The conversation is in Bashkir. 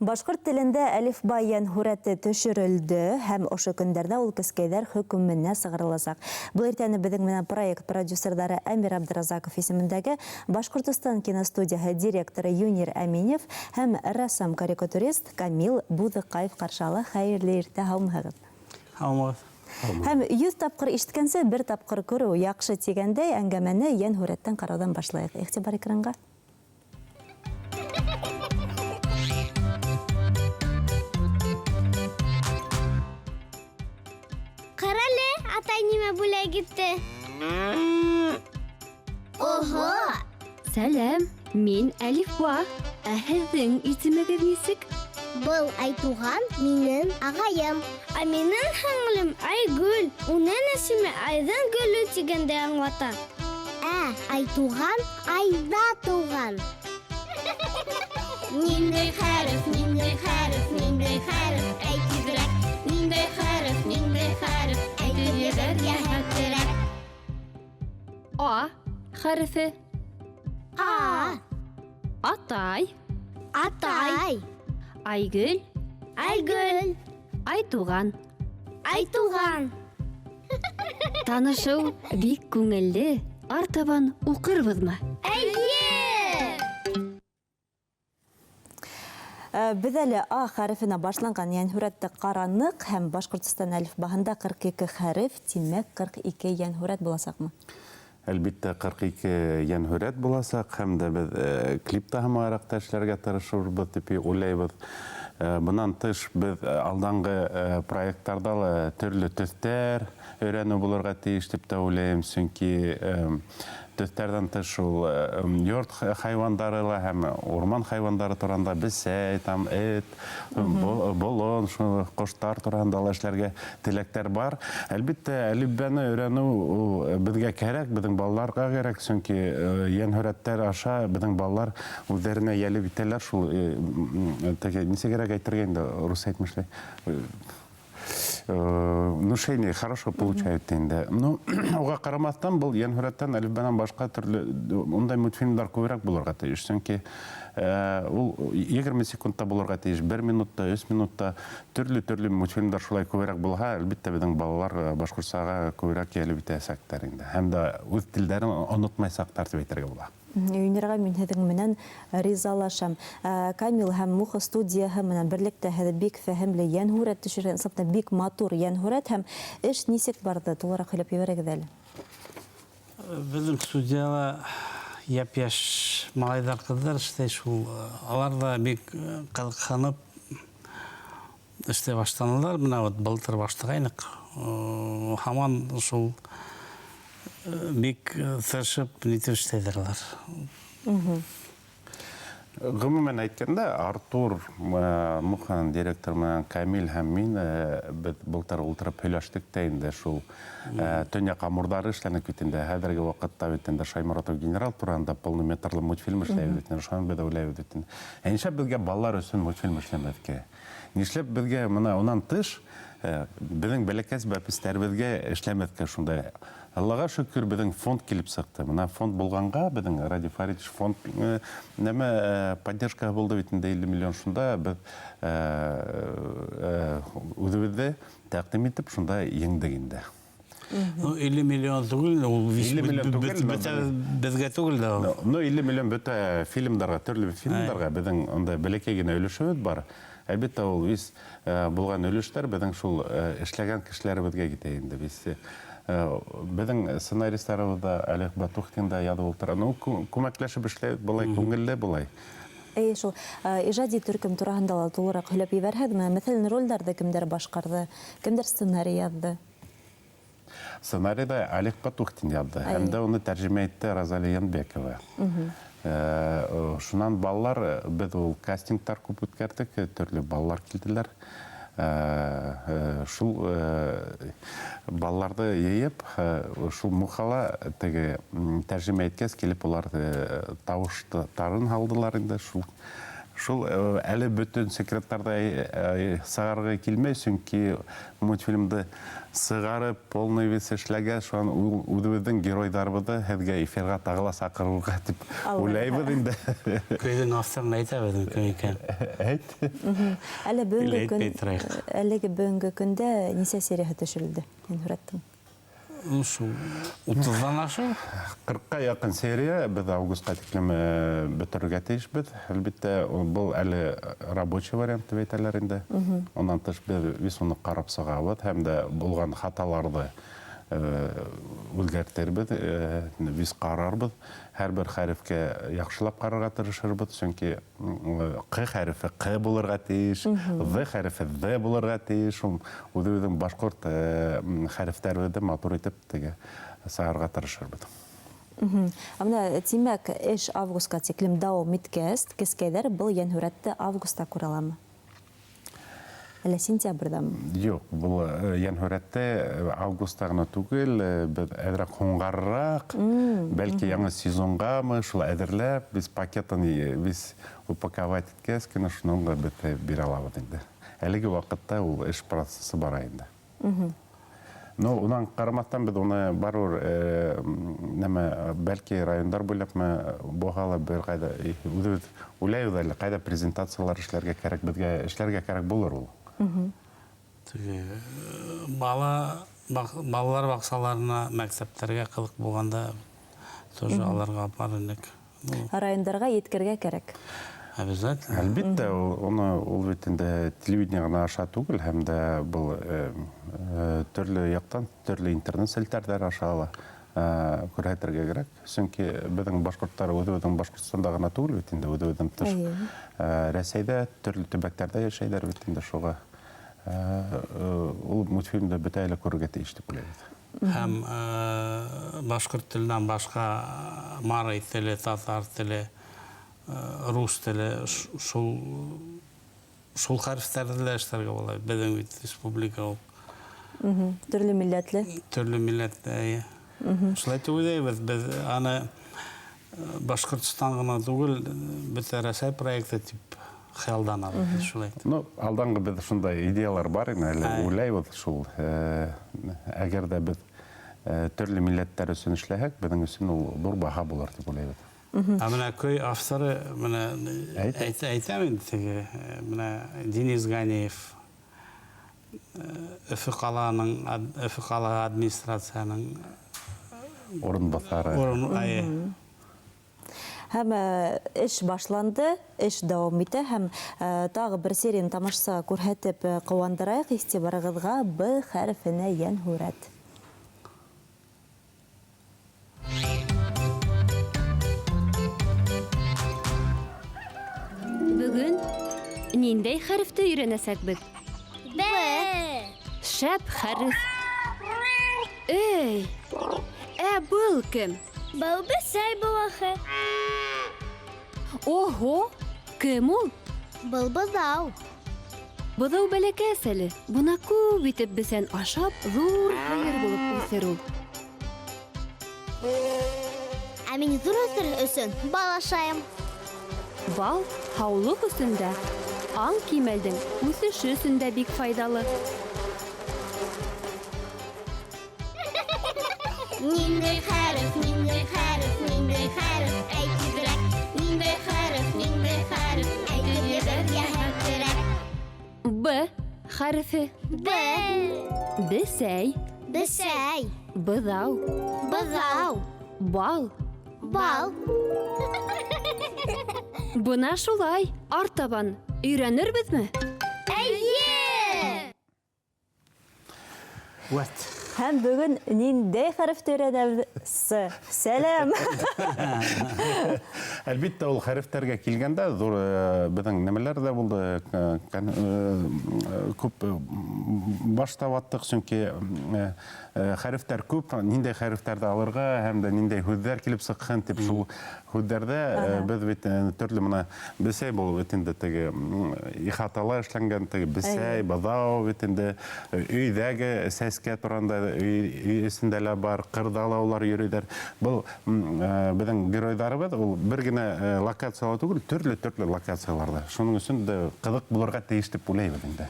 Башҡорт телендә әлифба йәнһүрәте төшөрөлдө һәм ошо көндәрҙә ул кескәйҙәр хөкөмөнә сығарыласаҡ. Был иртәне беҙҙең менән проект продюсерҙары Әмир Абдразаков исемендәге Башҡортостан киностудияһы директоры Юнир Әминев һәм рәссам-карикатурист Камил Буҙыҡаев ҡаршы ала. Хәйерле иртә, һаумыһығыҙ! Һаумығыҙ! Һәм 100 тапҡыр ишеткәнсе, бер тапҡыр күреү яҡшы тигәндәй, әңгәмәне йәнһүрәттән ҡарауҙан башлайыҡ. Иғтибар экранға! Ҡара әле, атай нимә бүләк итте. Ого! Сәләм, мин Әлифба. Ә һеҙҙең исемегеҙ нисек? Был Айтуған минең ағайым. Ә минең һеңлем Айгөл. Уның исеме Айҙың гөлө тигәнде аңлата. Ә Айтуған айҙа тыуған. Ниндәй хәреф, ниндәй хәреф, ниндәй хәреф, әйт тиҙерәк. Ниндәй хәреф, ниндәй хәреф, әйтеп ебәр йәһәтерәк. А хәрефе. А. Атай. Атай. Айгөл. Айгөл. Айтуған. Айтуған. Танышыу бик күңелле. Артабан уҡырбыҙмы? Эйе! Беҙ әле А хәрефенә башланған йәнһүрәтте ҡараныҡ һәм Башҡортостан әлифбаһында 42 хәреф, тимәк 42 йәнһүрәт буласаҡмы? Әлбиттә, 42 йәнһүрәт буласаҡ һәм дә беҙ клипта һымағыраҡ та эшләргә тырышырбыҙ тип уйлайбыҙ. Бынан тыш беҙ алданғы проекттарҙа ла төрлө төҫтәр өйрәнеү булырға тейеш тип тә уйлайым, сөнки төҫтәрҙән тыш ул йорт хайуандары ла һәм урман хайуандары тураһында бесәй, там эт, болон, шул ҡоштар тураһында ла эшләргә теләктәр бар. Әлбиттә, әлифбәне өйрәнеү ул беҙгә кәрәк, беҙҙең балаларға кәрәк, сөнки йәнһүрәттәр аша беҙҙең балалар үҙҙәренә йәлеп итәләр шул, теге, нисегерәк әйтергә инде, рус әйтмешләй, внушение хорошо получают инде. Ну, уға ҡарамаҫтан, был йәнһүрәттән, әлифбәнән башҡа төрлө ундай мультфильмдар күберәк булырға тейеш, сөнки ул 20 секундта булырға тейеш, 1 минутта, 3 минутта төрлө-төрлө мультфильмдар шулай күберәк булһа, әлбиттә, беҙҙең балалар башҡортсаға күберәк йәлеп итәсәктәр инде. Һәм дә үҙ телдәрен онотмайсаҡтар тип әйтергә була. Юнирға мин һеҙҙең менән ризалашам. Камил һәм Муха студияһы менән берлектә һеҙ бик фәһемле йәнһүрәт төшөргән, ысынлап та бик матур йәнһүрәт һәм эш нисек барҙы? Тулыраҡ һөйләп ебәрегеҙ әле. Беҙҙең студияла йәп-йәш малайҙар, ҡыҙҙар эшләй шул. Алар ҙа бик ҡыҙыҡһынып эшләй башланылар. Бына вот былтыр башлағайныҡ. Һаман шул бик тырышып нитеп эшләйҙәр улар. Ғөмүмән әйткәндә, Артур Муханың директор менән Камил һәм мин, беҙ былтыр ултырып һөйләштек тә инде шул, төньяҡ амурҙары эшләнек бит инде. Хәҙерге ваҡытта бит инде Шайморатов генерал тураһында полнометрлы мультфильм эшләйбеҙ бит инде. Шунан беҙ уйлайбыҙ бит инде. Ә нишләп беҙгә балалар өсөн мультфильм эшләмәҫкә? Нишләп беҙгә бына унан тыш, беҙҙең бәләкәс бәпестәребеҙгә эшләмәҫкә шундай? Аллаға шөкөр, беҙҙең фонд килеп сыҡты. Бына фонд булғанға, беҙҙең Радий Фаритович фонд, нәмә, поддержка булды бит инде 50 миллион. Шунда беҙ, үҙебеҙҙе тәҡдим итеп, шунда еңдек инде. Ну, 50 миллион түгел, ул 50 миллион түгел, бөтә беҙгә түгел дә ул. Ну, 50 миллион бөтә фильмдарға, төрлө фильмдарға беҙҙең унда бәләкәй генә өлөшөбөҙ бар. Әлбиттә, ул вис, булған өлөштәр беҙҙең шул, эшләгән кешеләребеҙгә китә инде. Вис, беҙҙең сценаристарыбыҙ да Олег Батухтин да яҙып ултыра. Ну, күмәкләшеп эшләйбеҙ, былай күңелле былай. Эйе, шул, ижади төркөм тураһында ла тулыраҡ һөйләп ебәрһәгеҙ, мәҫәлән, ролдәрҙе кемдәр башҡарҙы, кемдәр сценарий яҙҙы? Сценарийҙы Олег Батухтин яҙҙы, һәм дә уны тәржемә итте Розалия Янбекова. Шунан балалар, беҙ ул кастингтар күп үткәрҙек, төрлө балалар килделәр. Шул, балаларҙы йыйып, шул Мухала теге, тәржемә иткәс килеп улар, тауыштарын һалдылар инде, Шул әле бөтөн секреттарҙы сығарғы килмәй, сөнки мультфильмды сығарып, полный весь эшләгәс, шунан үҙебеҙҙең геройҙарыбыҙҙы һеҙгә эфирға тағы ла саҡырырға тип уйлайбыҙ инде. Көйҙөң авторын әйтәбеҙ кем икән. Әйт. Әле бөгөнгө көн, әлеге бөгөнгө көндә нисә серияһы төшөрөлдө Йәнһүрәттең? Шул 30-дан ашыу. 40-ҡа яҡын серия беҙ августҡа тиклем бөтөрөргә тейешбеҙ. Әлбиттә, был әле рабочий вариант тип әйтәләр инде. Унан тыш беҙ вис уны ҡарап сығабыҙ һәм дә булған хаталарҙы үҙгәртербеҙ, вис ҡарарбыҙ. Һәр бер хәрефкә яҡшылап ҡарарға тырышырбыҙ, сөнки Ҡ хәрефе Ҡ булырға тейеш, Ҙ хәрефе Ҙ булырға тейеш. Шул үҙебеҙҙең башҡорт хәрефтәребеҙҙе матур итеп теге сығарырға тырышырбыҙ. Ә бына, тимәк, эш августҡа тиклем дауам иткәс, кескәйҙәр был йәнһүрәтте августа күрә аламы? Әллә сентябрҙәме? Юҡ, был йәнһүрәтте августа ғына түгел, беҙ әҙерәк һуңғарыраҡ, бәлки яңы сезонғамы, шул әҙерләп, без пакетын без упаковать иткәс кенә шунан беҙ бирә алабыҙ инде. Әлеге ваҡытта ул эш процессы бара инде. Но унан ҡарамаҫтан беҙ уны барыбер нәмә, бәлки райондар буйлапмы, булһа ла бер ҡайҙа үҙебеҙ уйлайбыҙ әле, ҡайҙа презентациялар эшләргә кәрәк, беҙгә эшләргә кәрәк булыр ул. Теге балалар баҡсаларына, мәктәптәргә ҡыҙыҡ булғанда тоже аларға апарыр инек. Райондарға еткергә кәрәк. Обязательно. Әлбиттә, уны ул бит инде телевидение ғына аша түгел, һәм дә был төрлө яҡтан, төрлө интернет селтәрҙәр аша ла күрһәтергә кәрәк. Сөнки беҙҙең башҡорттар үҙебеҙҙең Башҡортостанда ғына түгел бит инде, үҙебеҙҙең тыш Рәсәйҙә, төрлө төбәктәрҙә йәшәйҙәр бит инде, шуға ул мультфильмды бөтәһе лә күрергә тейеш тип уйлайбыҙ. Һәм башҡорт теленән башҡа марий теле, татар теле, рус теле, шул хәрефтәрҙе лә эшләргә була. Беҙҙең бит республика ул. Төрлө милләтле. Төрлө милләтле, эйе. Шулай итеп уйлайбыҙ. Беҙ аны Башҡортостан ғына түгел, бөтә Рәсәй проекты тип хыялданабыҙ, шулай итеп. Ну, алданғы беҙ шундай идеялар бар ине, әле уйлайбыҙ шул. Әгәр ҙә беҙ төрлө милләттәр өсөн эшләһәк, беҙҙең өсөн ул ҙур баһа булыр тип уйлайбыҙ. Ә бына көй авторы, бына әйтәм инде теге, бына Денис Ганиев, Өфө ҡаланың, Өфө ҡала администрацияның урынбаҫары. Һәм эш башланды, эш дауам итә, һәм тағы бер серияны тамашасыға күрһәтеп ҡыуандырайыҡ. Иғтибарығыҙға Б хәрефенә йәнһүрәт. Бөгөн ниндәй хәрефте өйрәнәсәкбеҙ? Б. Шәп хәреф. Эй, ә был кем? Был бесәй балаһы. Ого, кем ул? Был быҙау. Быҙау бәләкәс әле. Бына күп итеп бесән ашап, ҙур һыйыр булып үҫер ул. Ә мин ҙур үҫер өсөн бал ашайым. Бал һаулыҡ өсөн дә, аң кимәлдең үҫеше өсөн дә бик файҙалы. Ниндәй хәреф, ниндәй хәреф, ниндәй хәреф, әйт тиҙерәк. Ниндәй хәреф, ниндәй хәреф, әйтеп ебәрергә һәм кәрәк. Б хәрефе. Б. Бесәй. Бесәй. Быҙау. Быҙау. Бал. Бал. Бына шулай, артабан өйрәнербеҙме? Эйе! Вәт. Һәм бөгөн ниндәй хәрефте өйрәнәбеҙ? С. Сәләм. Әлбиттә, ул хәрефтәргә килгәндә ҙур беҙҙең нәмәләр ҙә булды. Күп баш та ваттыҡ, сөнки хәрефтәр күп, ниндәй хәрефтәрҙе алырға һәм дә ниндәй һүҙҙәр килеп сыҡһын тип шул һүҙҙәрҙә беҙ бит төрлө мына бесәй булып бит инде теге ихатала эшләнгән теге бесәй, быҙау бит инде өйҙәге сәскә туранда өй эсендә лә бар, ҡырҙа ла улар йөрөйҙәр. Был беҙҙең геройҙарыбыҙ ул бер генә генә локацияла түгел, төрлө-төрлө локацияларҙа. Шуның өсөн дә ҡыҙыҡ булырға тейеш тип уйлайбыҙ инде.